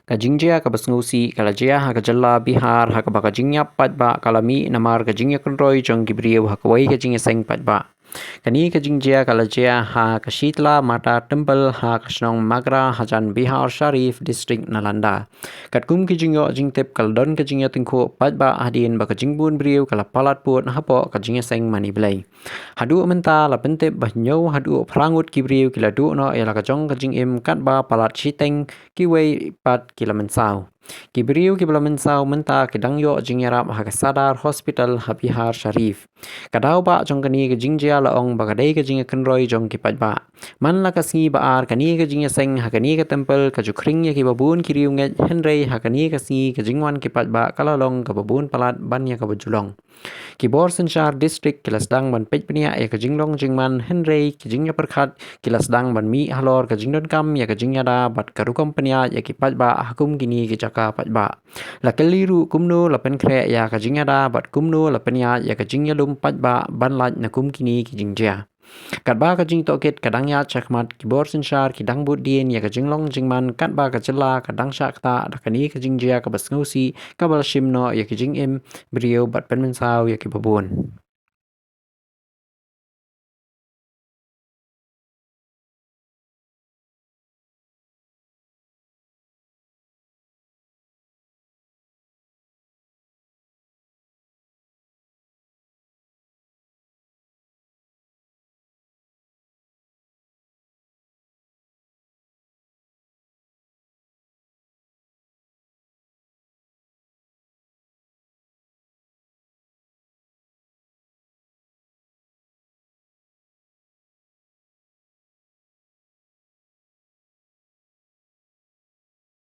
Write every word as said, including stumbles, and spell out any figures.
Ka jingjia kaba sngewsih ka la jia ha ka jylla Bihar, ha kaba ka jingïap paidbah ka la mih namar ka jingïakynroi jong ki briew ha kawei ka jingïaseng paidbah. Kane ka jingjia ka la jia ha ka Shitla Mata Temple ha ka shnong Magra hajan Bihar Sharif, District Nalanda. Katkum ki jingïoh jingtip ka la don ka jingïatyngkhuh paidbah hadien ba ka jingbun briew ka la palat pud hapoh ka jingïaseng mane Blei. Haduh mynta la pyntip ba hynñiew haduh phra ngut ki briew ki la duh noh ïa la ka jong ka jingim katba palat shiteng kiwei pat ki la mynsaw. Ki briew kiba la mynsaw mynta ki dang ïoh jingïarap ha ka Sadar Hospital ha Bihar Sharif. Ka daw ba jong kane ka jingjia la ong ba ka dei ka jingïakynroi jong ki paidbah. Man la ka sngi ba ar kane ka jingïaseng ha kane ka temple ka ju khring ïa kiba bun ki riewngeit, hynrei ha kane ka sngi ka jingwan ki paidbah ka la long kaba bun palat ban ïa kaba ju long. Ki bor synshar district ki la sdang ban peit bniah ïa ka jinglong jingman, hynrei ki jingïapyrkhat ki la sdang ban mih halor ka jingdonkam ïa ka jingïada bad ka rukom pynïaid ïa ki paidbah ha kum kine ki jaka paidbah. La kylli ruh kumno la pynkhreh ïa ka jingïada bad kumno la pynïaid ïa ka jingïalum paidbah ban lait na kum kine ki jingjia. Katba ka jingtohkit ka dang ïaid shakhmat, ki bor synshar ki dang bud dien ïa ka jinglong jingman katba ka jylla ka dang shah ktah da kane ka jingjia kaba sngewsih kaba la shim noh ïa ka jingim briew bad pynmynsaw ïa kiba bun.